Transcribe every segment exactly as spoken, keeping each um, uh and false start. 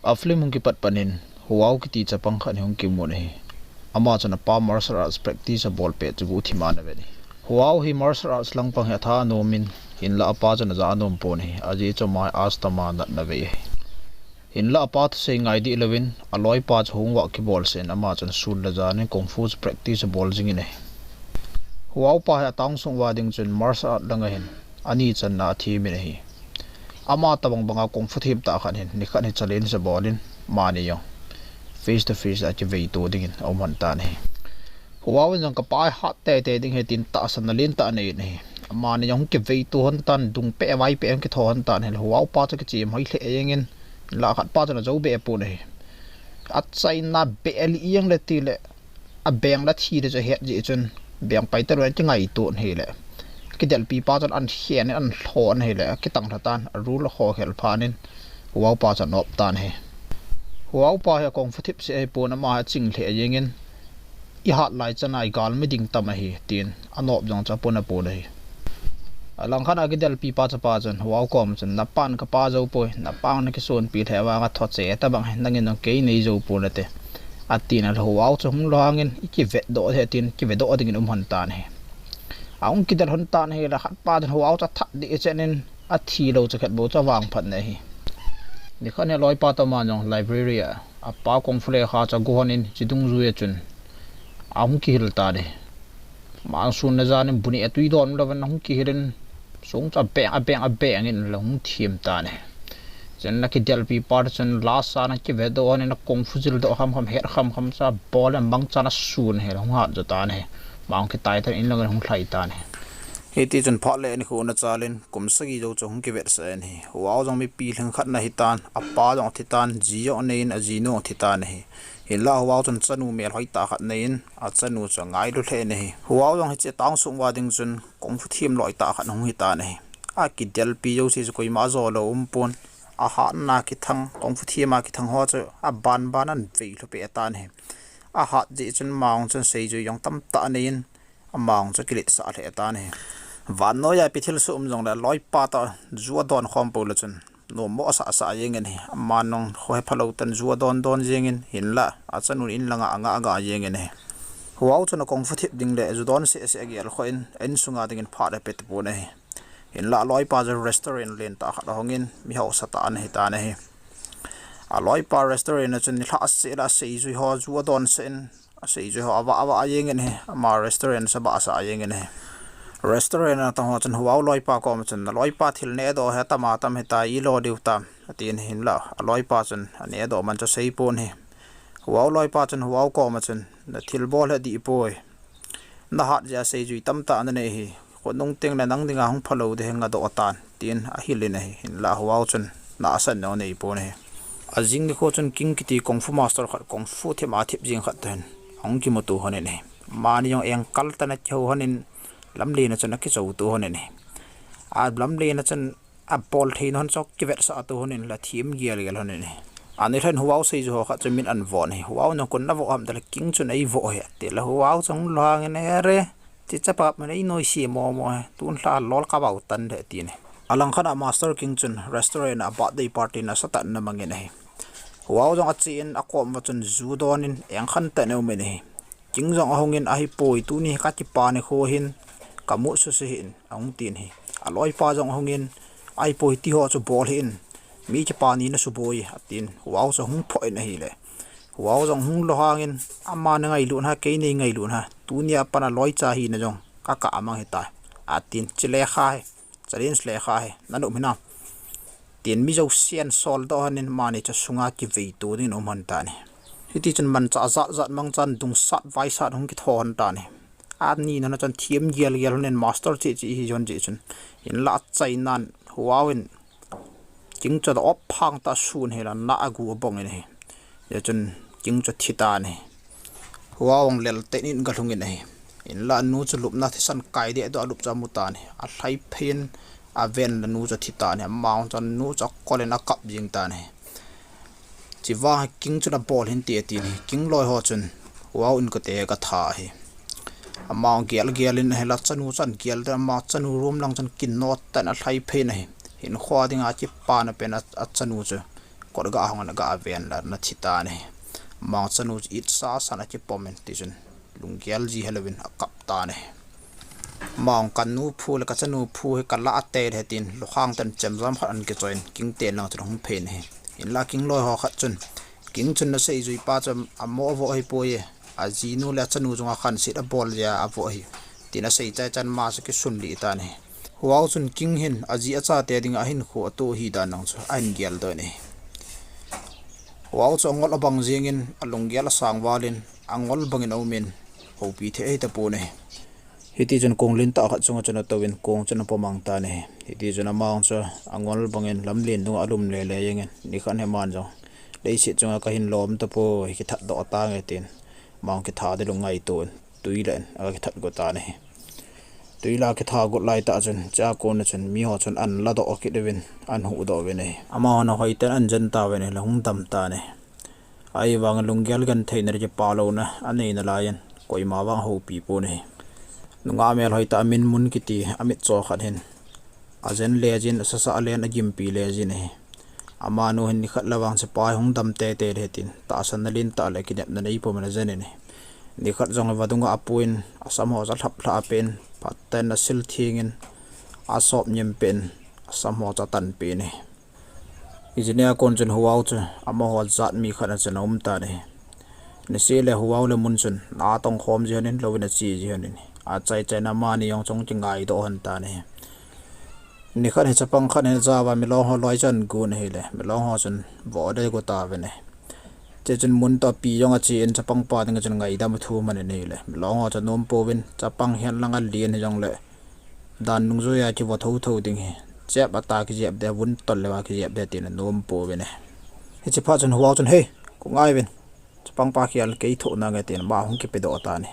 A film hung kipat panin, Huao kiti chapang khat hi hung kimun ahi. Ama chun apa martial arts practice abol pet chu guhthim a ana vet ahi. Huao hi martial arts langpang hi atha anom in, hinlah apa chun aja anom pon ahi. Ajeh chu ama asthma natna vei ahi. Hinlah apa thusei ngai dih louvin, aloipa chu hung vah kibol sen, ama chun sun le jan in kung fu chu practice abol jingin ahi. Huao pa hi atown sung uva ding chun martial art lang ahin, ani channa athem in ahi. Ama tabang banga kung fu them tah khat hin, nikhat hi challenge abol in, amani jong face to face a kivei to dingin aum lhon tan ahi. Huao in jong kapa hi hat teitei ding ahi tin tahsanna lentah anei in ahi. Amani jong kivei to lhon tan, dung peh vai peh jong kitho lhon tan ahi. Huao pa chu kichem hoi lheh jeng in, la khat pa chun ajou be pon ahi. Achaina be li jeng le tile, abeng la thi le chu ahet jeh chun, beng pai talou in kingaito in ahile, kidelpi pa chun ahin khen in ahin lhon ahile, akitang lha tan, arul akho khel phat in, Huao pa chu anop tan ahi. Huao pa hi akung fu thip seh ahipon, ama hi aching lheh jeng in, ihat lai chana igalmi ding tam ahi, tin anop jong chu apon apon ahi. Alangkhat a kidelpi pa chapa chun Huao koma chun, napan kapa jou poi, napan nakisonpi lheh vanga tho che tabang hi, nangin jong kei nei jou pon nate, atin ahile Huao chu hung lhang in, ikivetdoh ding ahi tin, kivetdoh dingin aum lhon tan ahi. Ahung kidel lhon tan ahile, khat pa chun Huao chu athat deh chen in, athi lou chu khat bou chu avang phat in ahi. Nikhat hi aloipa toh ama jong library a, apa kung fu lekha chu ago lhon in, chi dungjui a chun ahung kihil tan ahi. Ama sun le jan in bu neh tui don louvin ahung kihil in, song chu abeng, abeng, abeng in la hung them tan ahi. Chun la kidelpi pa chun lasa ana kivetdoh in, akung fu jildoh kham kham, het kham kham chu abol in, amangchan asun ahile hung hat jo tan ahi. Ama hung kitai tan, in lang in hung lhai tan ahi. Hiti chun phat le nikho ana chal in, kum sagi jou chu hung kivetsah in ahi. Huao jong mipi lhingkhat ana hi tan, apa jong athi tan, ji jong anei in, ajinu jong athi tan ahi. Hinlah Huao chun chanu melhoi tah khat anei in, achanu chu angailu lheh in ahi. Huao jong hiche atown sung uva ding chun kung fu them loi tah khat ahung hi tan ahi. Akidelpi jouse chu koima ajo lou um pon. Ahatna kithang, kung fu them a kithang ho chu aban ban ahin vei lhu peh tan ahi. Ahat jeh chun ama jong chun seijui jong tamtah anei in, ama jong chu kiletsah lheh tan ahi. Vannoi a ipi thilsoh um jongle aloipa toh ju adon khom pou le chun, nommo asah sah jeng in ahi. Ama jong kho hepha lou tah in ju adon don jeng in, hinlah achanun in langa anga anga jeng in ahi. Huao chun akung fu thip ding le ju don seh seh agel khoh in, a insunga dingin phat ape tapon ahi. Hinlah aloipa chu restaurant lentah khat ahong in, mi hausa tah ana hi tan ahi. Aloipa restaurant a chun nilhah seh le aseijui ho ju adon sah in, aseijui ho avah avah jeng in ahi, ama restaurant chu abahsah jeng in ahi. Restaurant a tong ho chun Huao loipa koma chun, naloipa thil nehdoh hi atam atam hitam, ilo diu tam, atin, hinlah aloipa chun anehdoh man chu aseipon ahi. Huao loipa chun Huao koma chun, nathilbol hi adih poi. Nahat jeh a seijui tamtah nanei hi. Khonung teng le nang dinga hung phalou ding hi ngadoh tan, tin ahil in ahi. Hinlah Huao chun nahsan jong aneipon ahi. Ajing nikho chun King kiti kung fu master khat, kung fu them a thip jeng khat toh hin ahung kimuto lhon in ahi. Amani jong engkal tah in akihou lhon in, lamlen a chun akichouto lhon in ahi. Alamlen a chun abol theina hon chu kivetsah to lhon in la them gel gel lhon in ahi. Anilhah in Huao seijui ho khat chu min ahin voh in ahi. Huao, nang koi navoh ham, tile King chun eivoh ahi, atile Huao chu ahung lhang in, ere, chi chapa min einoise momo ahi, tun lha lol kavao tan ding, atin ahi. Alangkhat a Master King chun restaurant a birthday party nasatah in ana mang in ahi. Huao jong ache in, akom uva chun ju adon in, engkhan tah in aum in ahi. King jong ahung in, ahipoi, tuni hi kakipa nikho ahin, kamu suse hih in, ahung tin ahi. Aloipa jong ahung in, ahipoi, hitiho chu bol hih in, mi kipa ni nasuboi, atin, Huao chu ahung phoh in ahile, Huao jong ahung lhang in, ama nangailut ham, kei neingailut ham, tunia pat a loicha hina jong kakah mang ahitai, atin, chi lekha hi, challenge lekha hi, nanop hinam, tin mi jousen soldoh lhon in, amani chu sunga kiveito dingin aum lhon tan ahi. Hitichun manchah jat jat mangchan dungsat vaisat hung kitho lhon tan ahi. Ani nana chun them gel gel lhon in, master cheh cheh ihi jeh chun. Hinlah achainan Huao in King chu aop phang tah a asun ahile, ana agu abong in ahi. Hichun King chu athi tan ahi. Huao jong lel tah in in aga lhung in ahi. Hinlah anu chu lupna thisan kai dehdoh a alup chu amu tan ahi. Alhai phei in, aven le anu chu athi tan ahi. Ama jong chun anu chu akol in akap jeng tan ahi. Chuvang hi King chun abol hinte atin ahi. King loi ho chun Huao in kote aga tha ahi. Ama gel gel in ahile, achanu chun gel de, ama chanu room lang chun kinot tah in alhai phei in ahi. Hinkho dinga kipana pen a, achanu chu Kot ga hong ana ga ven la na thi tan ahi. Amang chanu chu it sa sa na kipom in ti chun lunggel ji helovin akap tan ahi. Amang ka nu phu le ka chanu phu hi ka la a te le tin lukhang ten chemjam khat an kichoin King te lang chun hung phen ahi. Hinla King loi ho khat chun King chun na sei jui pa chu amo vo hi poi e. Ajinu le achanu chunga khansit abol jia avo hi. Tin asei chai chan ma chu kisun lih tan ahi. Huau chun King hin aji achate dinga ahinkho atoh hi dan nang chu ahin geldoh in ahi. Huau chu angol abang jingin alunggel asang valin angol bangin aumin houpi thei ahi tapon ahi. Hiti chun kong lin tah khat chunga chun atouvin kong chun apomang tan ahi. Hiti chun amang chu angol bangin lamlen dunga alum lele jingin nikhat hi aman jong leiset chunga kahin lom tapoi, kithat doh tange tin amang kithat ding lungngaito in tui lah in aga kithat got tan ahi. Tui lah kithat got lai tah chun, chua kona chun miho chun an ladoh kit uvin, an huhdoh uvin ahi. Amahon ahoiten an jen tauvin ahile hung dam tan ahi. Ahivangin lunggel gentheina le kipah louna anei nalaiyin koima vang ahoupi pon ahi. Nungah melhoi tah Minmun kiti amitcho khat hin ajen le jin, asasa alen, agimpi le jin ahi. Amanu hin nikhat le vang sepai hung dam teitei le tin tahsanna lentah le kinepna neipum in ajen in ahi. Nikhat jong vadunga apuiyin asam ho chu alhap lhah peh in, phatah in asil thengin, asop nyem peh in, asam ho chu atan peh in ahi. Hijeh a kon chun Huau chu amaho jat mi khat a chun aum tan ahi. Niseh le Huau le Mun chun na atong khom ji hon in, louvin ache ji hon in, achai chaina amani jong chu ahung kingaidoh hon tan ahi. Nikhat hi chapang khat hin ajao va milong ho loi chun agon ahile milong ho chun voh ding agot tauvin ahi. Hiche chun Mun toh api jong achen chapang pa dinga chun ngaidam athu man in ahile milong ho chun anom pouvin, chapang hihen lang alen hijongle dan nungjuiya kivo thotho ding ahi. Chep a ta kijep ding, vun tol leuva kijep ding tin anom pouvin ahi. Hiche phat chun Huau chun, "Hei, ko ngai uvin. Chapang pa khel kei thoh nange," tin ama ahung kipedoh tan ahi.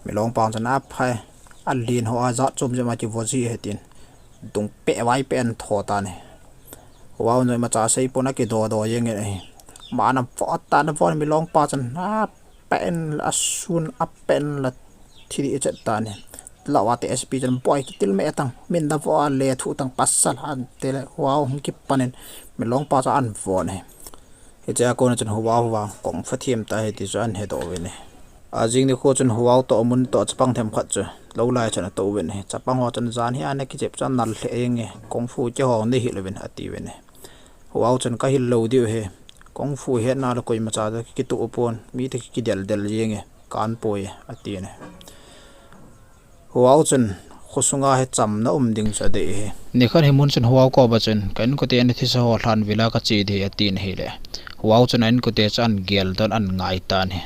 Milong pa chun, "Aphai, alen ho a jat chom chom a kivo ji ahi," tin dung peh vai peh in atho tan ahi. Huau jong imacha seipon akidodoh jeng in ahi. Ama ana vo tan, avo in milong pa chun apeh in la asun, apeh in la thi dih chet tan ahi. Lou a te S P chun, "Boi, kitil me tang, min na vo a le thu tang pasal," ati le Huau hung kipan in milong pa chu ahin vo in ahi. Hichea kona chun Huau vang kung fu them ta ahi ti chu ahin hedoh uvin ahi. Ajing nikho chun Huau toh Mun toh chapang themkhat chu lou lai chun atou uvin ahi. Chapang ho chun, "Jan hi ana kijep chu anal lheh jenge, kung fu keiho nei hil uvin," ati uvin ahi. Huau chun, "Ka hil lou diu ahi. Kung fu hetna le koimacha toh kikitoh pon, mi toh kikidel del jenge, kan poi," atin ahi. Huau chun khosunga hi chamna um ding chu adei ahi. Nikhat hi Mun chun Huau koma chun, "Ka inkote ana thisa ho lhan vela kache ding ahi," atin ahile Huau chun a inkote chu ahin geldoh in ahin ngai tan ahi.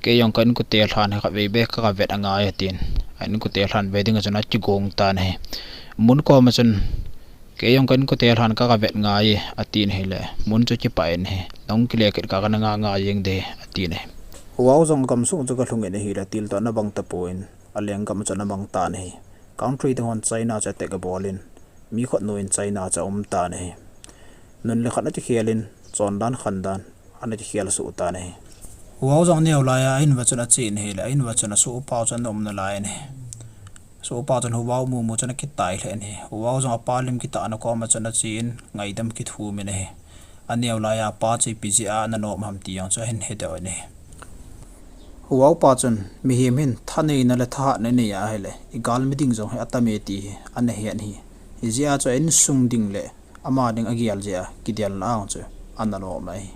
"Kei jong ka inkote lhan hi khatvei beh kaga vet angai," atin a inkote lhan ve dinga chun akigong tan ahi. Mun koma chun, "Kei jong ka inkote lhan kaga vet ngai e," atin ahile Mun chu akipah in ahi. "Nahung kile kit kha kana nga nga jeng ding ahi," atin ahi. Huau jong agamsung chu agalhung in ahile tiltoh ana bang tapon, alenggam chu ana mang tan ahi. Country ding hon China chu attack abol in, mi khat nu in China chu aum tan ahi. Nun le khat ana kikhel in, chondan khandan ana kikhel soh tan ahi. Huau jong aneo laiya a in uva chun ache in ahile, a in uva chun asohpa chun ana um nalai in ahi. Asohpa chun Huau amu mu chun akitai lheh in ahi. Huau jong apa lim kitahna koma chun ache in ngaidam akithum in ahi. Aneo laiya apa chu ipi jeh a ana nom ham ti jong chu ahin hedoh in ahi. Huau pa chun, "Mihem hin thaneina le thahatna inei ahile, igalmi ding jong hi atam e ti hi ana het in ahi. Hijeh a chu a insung ding le ama ding agel jeh a kidelna a chu ana nom ahi."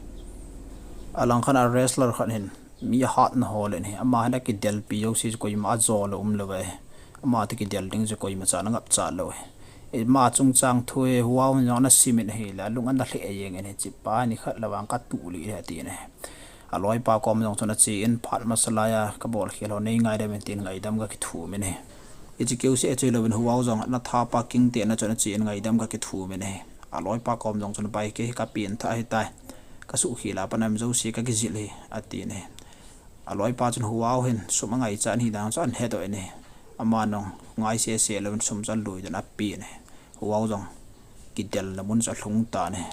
Alangkhat a wrestler khat hin mi ahatna ho le in ahi, ama hin akidelpi jouse chu koima ajo lou um lou ahi. Ama toh kidel ding chu koimacha ana ngapcha lou ahi. Ama chungchang thu hi Huau in jong ana sim in ahile, alung ana lheh jeng in ahi, "Hichepa nikhat le vang katuh lih ding ahi," atin ahi. Aloipa kom jong chun ache in, "Phat masa laiya kabolkhel ho nei ngaidam in," tin ngaidam aga kithum in ahi. Hiche keuseh ache louvin Huau jong ana thapa King te na chun ache in ngaidam aga kithum in ahi. Aloipa kom jong chun, "Bai, kei hi kapen tha ahitai. Kasuhkhel a pat a um jouse kakijil ahi," atin ahi. Aloipa chun Huau hin sum angaichat in ahi dan chu ahin hedoh in ahi. Ama jong ngai sese louvin sum chu alui doh in apen ahi. Huau jong kidelna mun chu alhung tan ahi.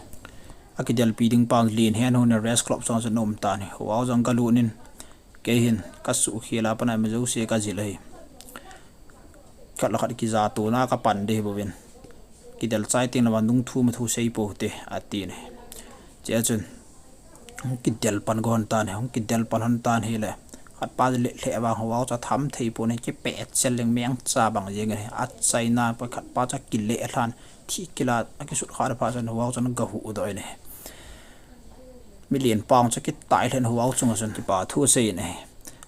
Akidelpi ding pa len hen hon in rest club chunga chu ana um tan ahi. Huau jong agalut in, "Kei hin kasuhkhel a pat a um jouse kajil ahi. Khat le khat kijatona kapan ding ahi bouvin, kidel chai teng le vang nungthu mathu seipou hite," atin ahi. Chea chun hung kidel pan go hon tan, hung kidel pan hon tan hile, khat pa le le vang Huwao chu tham thei pon, kipet chel leng meng cha bang jeng e. Achaina pa khat pa chu kile lhan, thi kila, akisut kha pha chun Huwao chun gahu doh in e. Milian pang chu kitai lhen Huwao chunga chun kipa thu asei in e.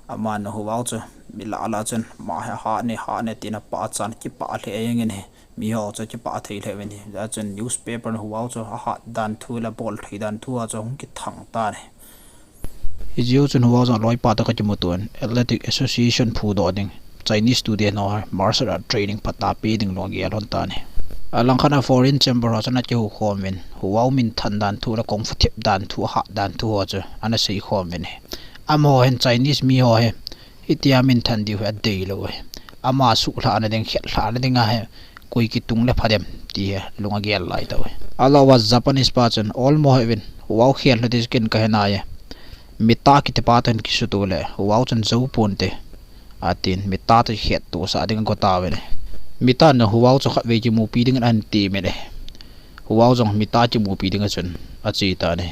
Aman Huwao chu mi lah lah chun, ama hi ahat ne, hat ne tin apa chan kipa lheh jeng in e. Miho chu kipa thei lheh uvin e. Chea chun newspaper Huwao chu ahat dan thu le abol thei dan thu a chu hung kithang tan e. Hiche jou chun Huwao jong aloipa toh kimuto in Athletic Association phudoh ding, Chinese student ho martial art training phatah pe ding lunggel hon tan e. Alangkhat a foreign chamber ho chun akihou khom uvin, Huwao minthan dan thu le kung fu thep dan thu, ahat dan thu ho chu ana sei khom uvin e. Amaho hin Chinese miho hi hitia minthan diu hi adeilou e. Ama suhlhahna ding, khetlhahna ding ahi, koi kitung le pha dem ti hi lunga gel lai tauve. Alah uva Japanese pa chun, olmo hih uvin, Huwao khel lha ding chu ken kahe nai e. Mita kiti pa toh hin kisuto le Huwao chun jou ponte, atin Mita toh khetto sah ding ago tauvin e. Mita in Huwao chu khatvei kimupi dingin ahin temin e. Huwao jong Mita kimupi dinga chun ache tan e.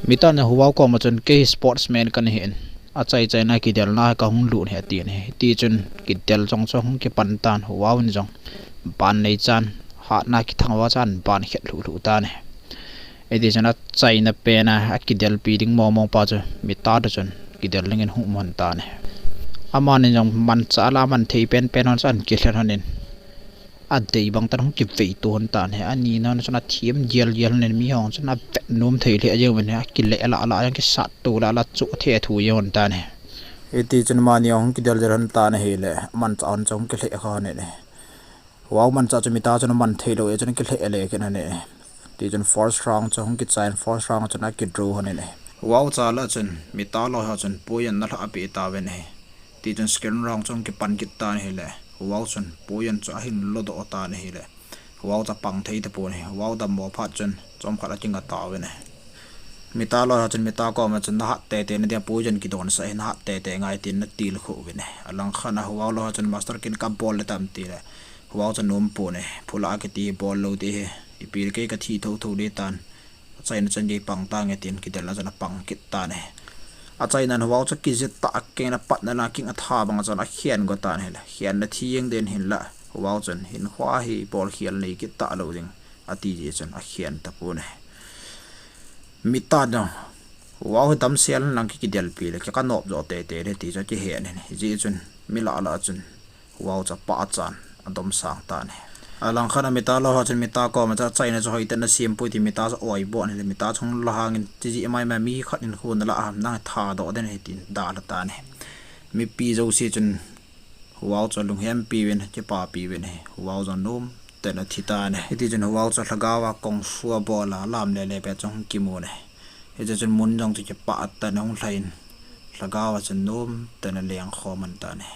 Mita in Huwao koma chun, kei sportsman kahin, achai chaina kidelna kahung lut ahi, atin e. Hiti chun kidel jong chu hung kipan tan, Huwao in jong ban neichan, hatna kithang uva chan ban khet lhuh lhuh tan e. Hiti chun achaina pen a akidelpi ding mong mong pa chu Mita toh chun kidel dingin hung um hon tan e. Amani jong manchah lah a man thei penpen hon chu ahin kilhen hon in, adei bang tan hung kivei to hon tan e. Anina hon chun athem gel gel hon in, miho chun avet nom thei lheh jeng uvin e, akile lah lah jeng, kisat to lah lah chu athe thu jeng hon tan e. Hiti chun amani hung kidel jel hon tan ahile, manchah hon chu hung kilheh kha hon in e. Huwao manchah chu Mita chun aman thei lou e, chun kilheh le kit hon in e. Hiti chun first round chu hung kichai in, first round chun akidraw hon in e. Huwao cha lah chun Mita loi ho chun point ana lhah peh tauvin e. Hiti chun second round chu hung kipan kit tan ahile, Huwao chun point chu ahin lodoh tan ahile, Huwao chu apang thei tapon e. Huwao dammo phat chun chomkhat akinga tauvin e. Mita loi ho chun Mita koma chun, nahat tete na dia point kidonsah hi, nahat tete ngai, tin ana tilkhou uvin e. Alangkhat a Huwao loi ho chun, master, ken kabol le tam, tile Huwao chu anom pon e. Phula kiti bol lou ding ahi, ipi le kei kathi thotho ding tan. Achaina chan gei pang tange, tin kidelna chun apang kit tan e. Achaina in Huwao chu kijih tah a akeng le apatna lang a king atha bang a chun akhen go tan ahile, khenna thi jeng den hinla, Huwao chun hinkhoa hi bol khel nei kit talou ding, ati jeh chun akhen tapon e. Mita in jong, Huwao hi damsel lang, ki, kidelpi le, ki, kanop jo tete le ti chu akihen in e. Hijeh chun mi lah lah chun Huwao chu apachan adomsang tan e. Alangkhat a Mita loi ho chun Mita koma chun, achaina chu hoitah in nasem poi, ti Mita chu oibon ahile, Mita chu hung lhahang in, tijih mai mai mi khat in khu nalah ham, nang thadoh den ahi, tin dalha tan e. Mipi jouse chun Huwao chu alunghempi uvin, akipapi uvin e. Huwao jong nomtah in athi tan e. Hiti chun Huwao chu lhagao a kung fu abol a, alam lele pet chun hung kimun e. Hiche chun mun jong chu kipah tah in ahung lhai in, lhagao a chun nomtah in aleng khom hon tan e.